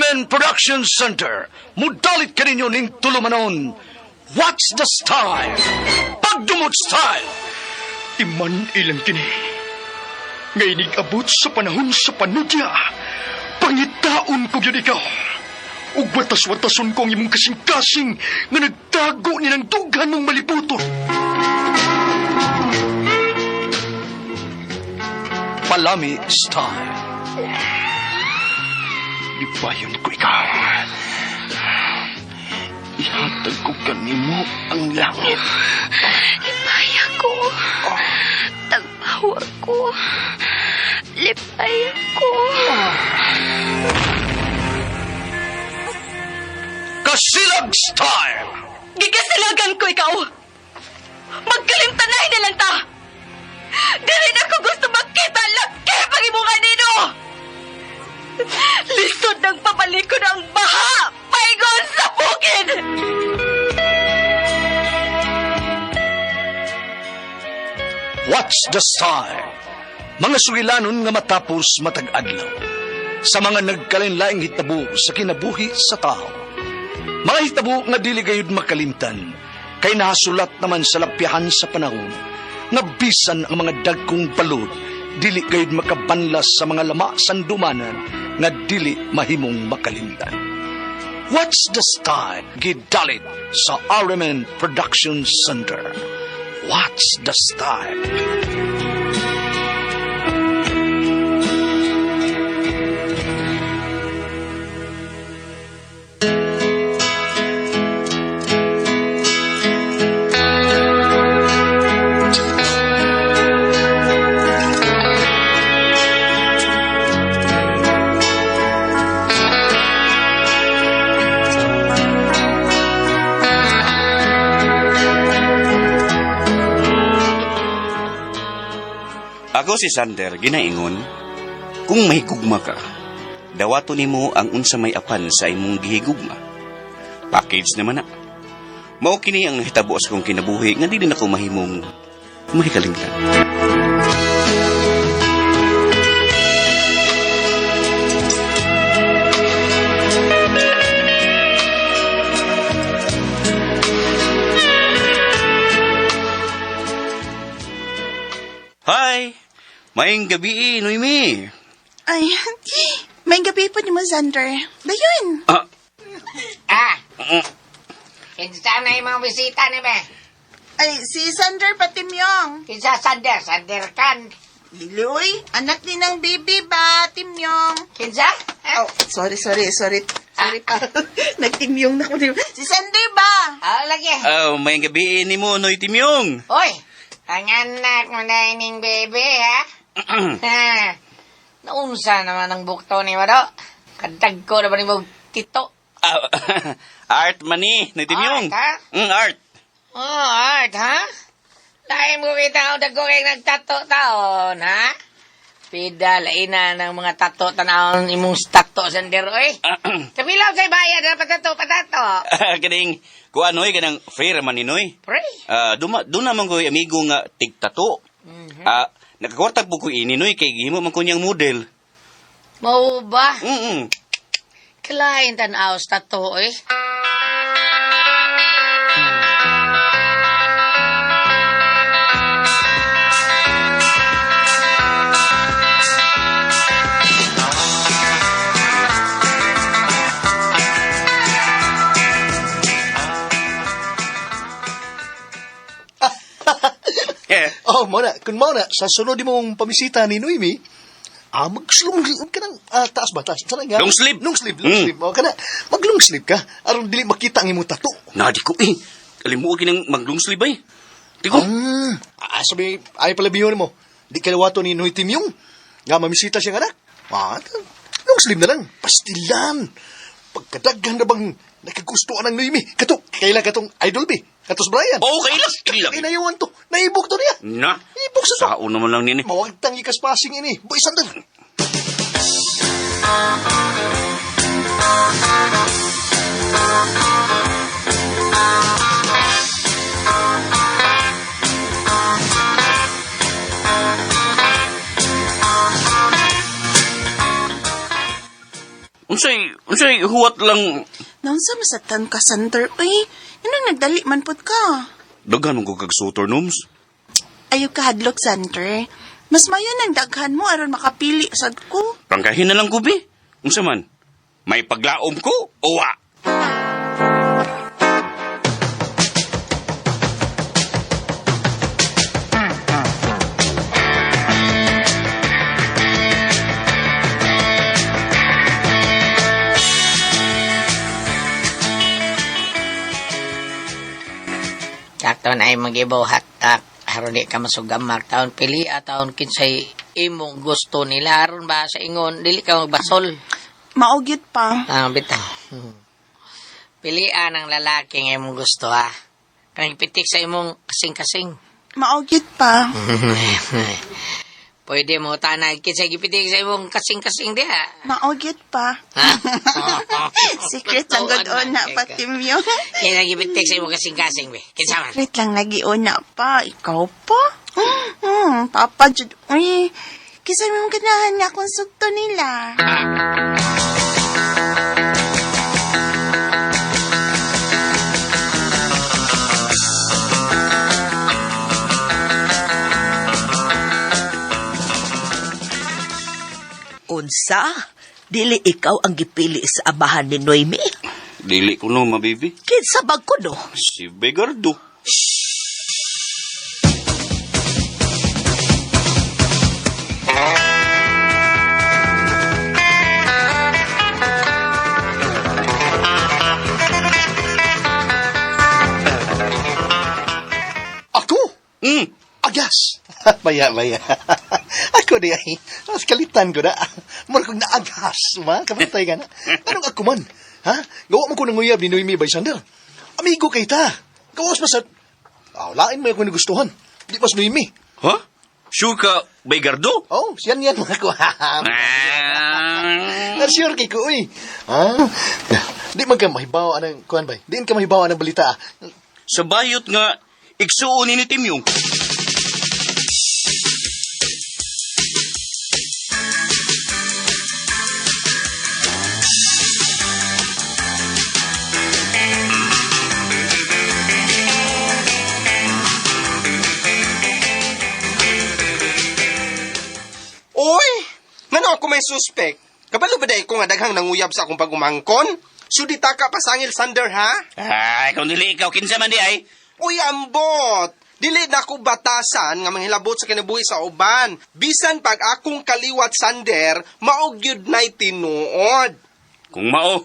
RMN Production Center, mudalit kaninyo ning tulumanon. What's the style? Pagdumot style! Iman ilang kini. Nga inig-abot sa panahon sa panudya. Pangitaon ko gyud ikaw. Ug watas-watason ko ang imong kasing-kasing nga nagtago ni ng dughan mong maliputon. Palami style. Lipayon ko ikaw. Ihatag ko kanimo ang langit. Lipaya ko. Tagpawa ko. Lipaya ko. Kasilag style! Gigasilagan ko ikaw. Magkalimtanay na lang ta. Dili na ko gusto makita laki pag imong kanino. Lisod ng papalikod ang baha. Paigon sa bukid. What's the style? Mga sugilanon nga matapos matag adlaw. Sa mga nagkalain-laing hitabo sa kinabuhi sa tao. Mga hitabo nga dili gayud makalimtan, kay nahasulat naman sa lapyahan sa panahon, nga bisan ang mga dagkong balod, dili gayud makabanlas sa mga lama sandumanan nga dili mahimong makalimtan. What's the style? Gidalit sa RMN Production Center. What's the style? Ako si Sander, ginaingon, kung mahigugma ka, dawato nimo ang unsa may apan sa imong gihigugma. Package naman na. Mao kini ang nahitabo sa kong kinabuhi nga dili nako mahimong mahikalimtan. Hi! Maayong gabi, Noemi. Ay, may gabi po ni mo, Xander. Dayon. Ah, Ah! Kinsa na yung mga bisita ni be? Ay, si Xander Patimyong. Kinsa Sander? Sander kan. Liloy, anak ni ng baby ba, Timyong? Kinsa? Oh, sorry, sorry, sorry. Sorry pa. Nagtimyong na ko. Si Xander ba? Ah, lagi. Oh, maayong gabi ni mo, Noy Timyong. Oy! Ang anak mo na ining baby, ha? Ha? Naunsa naman ang bukto ni Mado? Kadag ko naman ni tito. Ah, art man ni, Noy Timyong. Art, ha? Art. Oh, art, ha? Lain mo kita ang dagko kay nagtato taon, ha? Pida, laina ng mga tato tanawon imong tato, Sander, oy. Kapilaw kay bayad na patato, patato. Kaning, kuan Noy, kanang free raman ni Noy. Pre. Ah, doon naman ko amigo nga tigtato. Ah, nakakwarta po ko ini Noy kay gihimo man ko niyang model. Mao ba? Mm. Kalain tan-aw sa tato, eh. Eh, Oh, muna, kun muna, sa sunod mong pamisita ni Noemi, mag-long ka ng, taas ba? Taas. Sana nga? Long sleeve. Long sleeve, long sleeve. O, kana, mag-long sleeve ka, aron dili makita ang imong tato. Na di ko eh. Kalimuot kinang mag-long sleeve ay. Di ko. Sabi, ay pala biyon mo. Di kalawato ni Noy Timyong. Nga mamisita siya nga anak. Long sleeve na lang. Pastilan. Pagkadaghan na bang nakagustuhan ng Noemi. Kato, kailan katong idol bi? Katos Brian. Oo, kailan. Kailan. Inayawan to. Naibok to niya. Na. Ibok sa to. Sao naman lang nini. Mawagtang ikas passing ini. Boy, sandal. Unsay Unsay huwat lang Naunsa masatan ka, Sander? Uy, anong nagdali man pud ka? daghan man ko kag sutor noms. Ayaw ka hadlok, Sander. Mas mayo nang daghan mo aron makapili sad ko. Prangkahin na lang ko bi. Unsa man? May paglaom ko o wa? Sakto na ay magibuhat tak. Aron di ka masugamar taon pili at taon kinsay imong gusto nila aron ba sa ingon dili ka magbasol. Mao gyud pa. Ah, bitaw. Pilian ang lalaki nga imong gusto ha. Kanang pitik sa imong kasing-kasing. Mao gyud pa. Pwede mo tanay kinsay gipitik sa imong kasing-kasing diha. Mao gyud pa. Ha? Secret lang gud una pa, Timyo. Kinsa gipitik sa imong kasing-kasing be. Kinsa man? Secret lang lagi una pa. Ikaw pa? Papa jud. Uy, kisa mo ganahan nga akong sugto nila. Unsa? Dili ikaw ang gipili sa amahan ni Noemi? Dili ko no, mabibi. Kinsa ba ko no? Si Begardo. Ako? Mm. Agas! Baya, baya. Ako di ay. Mas kalitan ko na. Mura kong naagas, ma. Kapatay ka na. Anong ako man? Ha? Gawa mo ko ng uyab ni Noemi Baysander. Amigo kay ta. Gawas pa sa... Ah, lain mo ako nagustuhan. Di pas Noemi. Ha? Sure ka, Begardo? Oh, siyan yan mga ko. Ah. Na-sure kay ko, uy. Ha? Di man ka mahibaw anang, kuan bay? Di ka mahibaw anang balita, ah. Sa bayot nga, igsuon ni Timyong. Uy! Ngano ako may suspect? Kabalo ba dahil ko nga daghang nanguyab sa akong pagumangkon? Sudita ka pasangil Sander ha? Ay, kung dili ikaw, kinsa man di ay. Uy, ambot! Dili na ko batasan nga manghilabot sa kinabuhi sa uban. Bisan pag akong kaliwat Sander, maog yun na'y tinuod. Kung mao,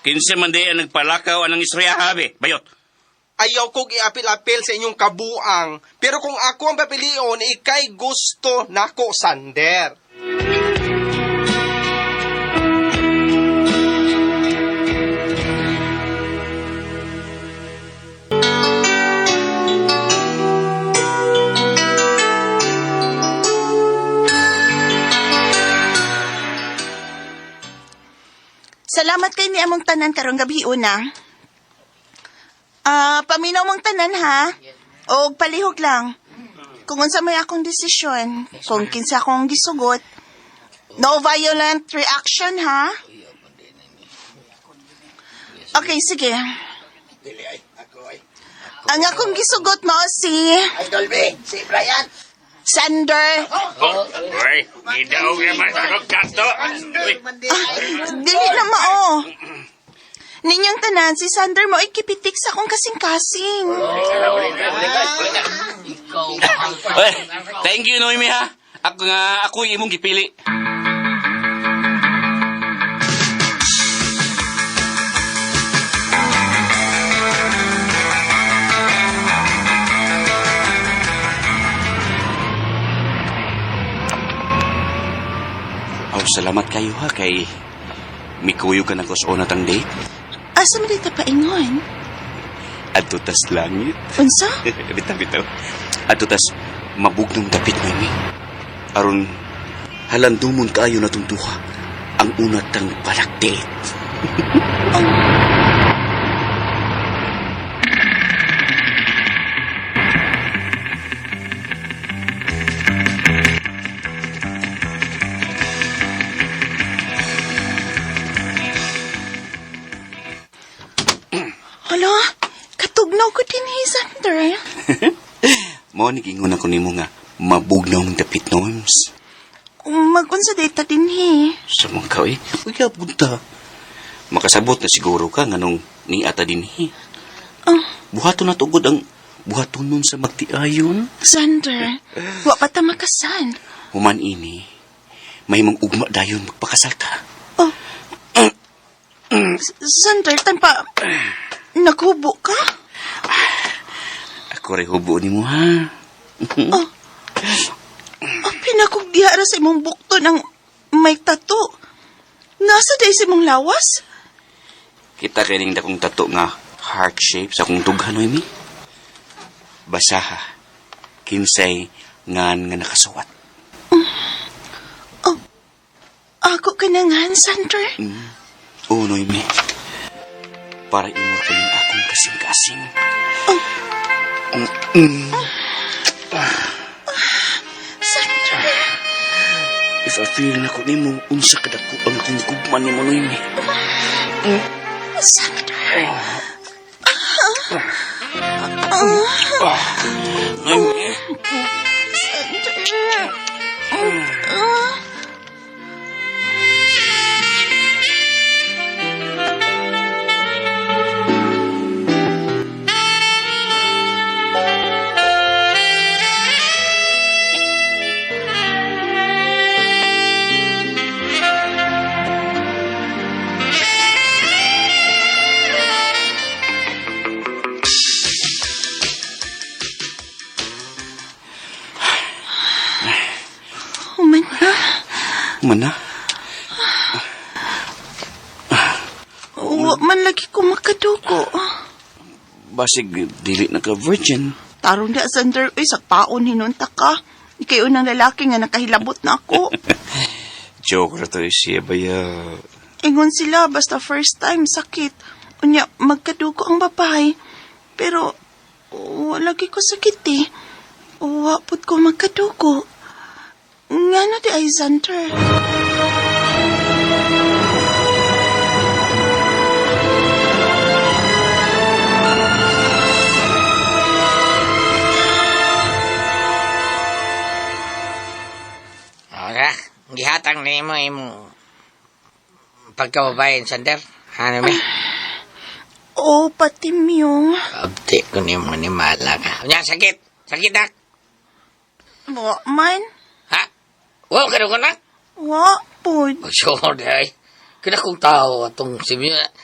kinsa man di ang nagpalakaw anang istorya habi. Bayot. Ayaw kog iapil-apil sa inyong kabuang. Pero kung ako ang papilion, ikay gusto nako Sander. Salamat kay ni among tanan karong gabi una. Ah, paminaw mong tanan ha. Og palihog lang. Kung unsa may akong desisyon, kung kinsa akong gisugot. No violent reaction ha. Okay, sige. Ang akong gisugot mo si Si Brian. Sander. Uy, gidaog naman sa kong kato. Uy, Ah, dili na mao. Ninyong tanan, si Sander mo ay kipitik sa akong kasing-kasing. Uy, thank you, Noemi, ha. Ako nga, ako yung imong gipili. Oh, salamat kayo ha kay mikuyo ka na ko sa una tang date. Asa man dito paingon? Adto tas langit. Unsa? Bitaw, bitaw. Adto tas mabugnong dapit Noemi. Aron halandumon kaayo natong duha ang una tang palak date. Hala, katugnaw ko din eh, Sander. Mao ni giingon ako nimo nga mabugnaw ang dapit, Norms. Magunsa data din eh. Sa mga ka, eh. Uy, punta. Makasabot na siguro ka nganong ni ata dinhi. Ah. Buhaton na tugod ang buhaton nun sa magtiayon. Sander, wa pa ta makasan. Human ini, may mong ugma dayon magpakasal ta. Oh. Sander, tampa, naghubo ka? Ako rin hubo ni mo, ha? Oh. Oh, pinakog diha ra sa imong bukto ng may tato. Nasa day sa imong lawas? Kita kining dakong tato nga heart shape sa akong dughan, Noemi. Basaha, kinsay ngan nga nakasuwat. Oh, ako ka na nga, Sander. Oo, Noemi. Para imo kanin akong kasing-kasing. Oh. Mm. Sander. If I feel na ko nimo, unsa kadako ang akong gugma nimo, Noemi. Sander. Noemi. Sander. Human na. Mana? Wa man lagi ko makadugo. Basig, dili na ka virgin. Tarong di, Sander. Uy, sakpaon hinunta ka. Ikaw unang lalaki nga nakahilabot na ako. Joke ra to siya baya. Ingon sila, basta first time, sakit. Unya, magkadugo ang babae. Pero, wala lagi ko sakit eh. Wa pud ko magkadugo. Nga na di ay, Sander. Ora, gihatag nimo imong pagkababae, Sander. Ano mi? Oh, pati miyong. Abdi ko nimo ni Mala ka. Unya, sakit. Sakit nak. Wa man. Ha? Wa ka na? Wa pud. Sure, day. Kaya kung tao atong si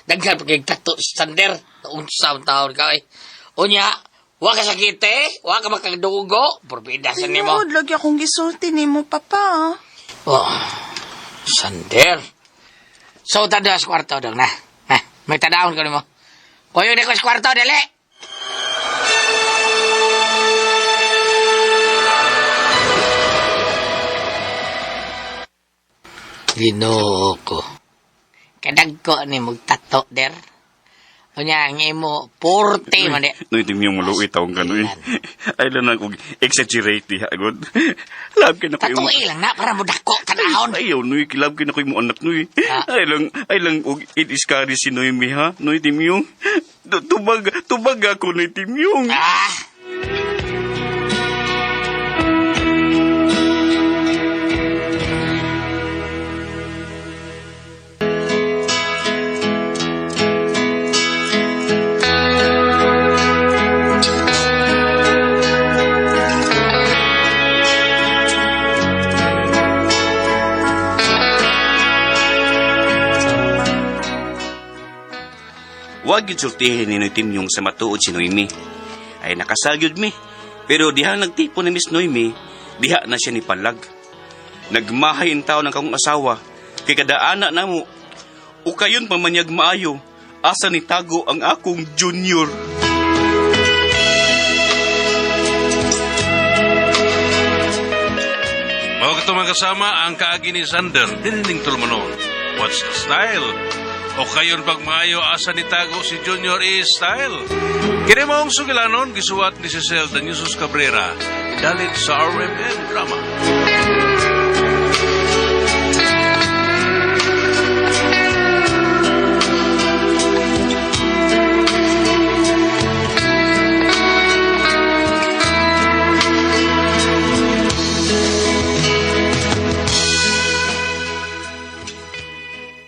daghan pa kay tato Sander. Unsa ang tao ka eh. Unya, wa ka sakit eh. Wa ka makadugo. Porbida sa nimo. Tinuod lagi akong gisulti nimo, papa. Oh, Sander. So, tada sa kwarto dong na. Na, may tadawon ko nimo. Kuyo na ko sa kwarto, dali. Ginoo ko. Kadagko ni mong tato der. Unya, ang imo, 40 man di. Noy, di mo muluwi taong ka, Noy. Ay lang na kung exaggerate diha, agad. Love ka na ko Tatuoy lang na, para mo dako, tanahon. Ayaw, Noy, kilab ka na ko yung anak, Noy. Ah. Ay lang, og i-discourage si Noemi, ha? Noy, Timyong. Tubag, tubag ako, Noy, Timyong. Ah! Wag yun sultihin ni Noy Timyong sa matuod si Noemi. Ay nakasal yun mi. Pero diha nagtipo ni Miss Noemi, diha na siya ni Palag. Nagmahay ang tao ng kakong asawa, kay kadaana na mo. O kayon pamanyag maayo, asa ni tago ang akong junior. Mao kato mga kasama ang kaagi ni Sander, dinining tulumanon. What's the style? O kayon pagmaayo asa ni tago si Junior E style. Kini maong sugilanon gisuwat ni Cecil Danyusos Cabrera dalit sa RMN Drama.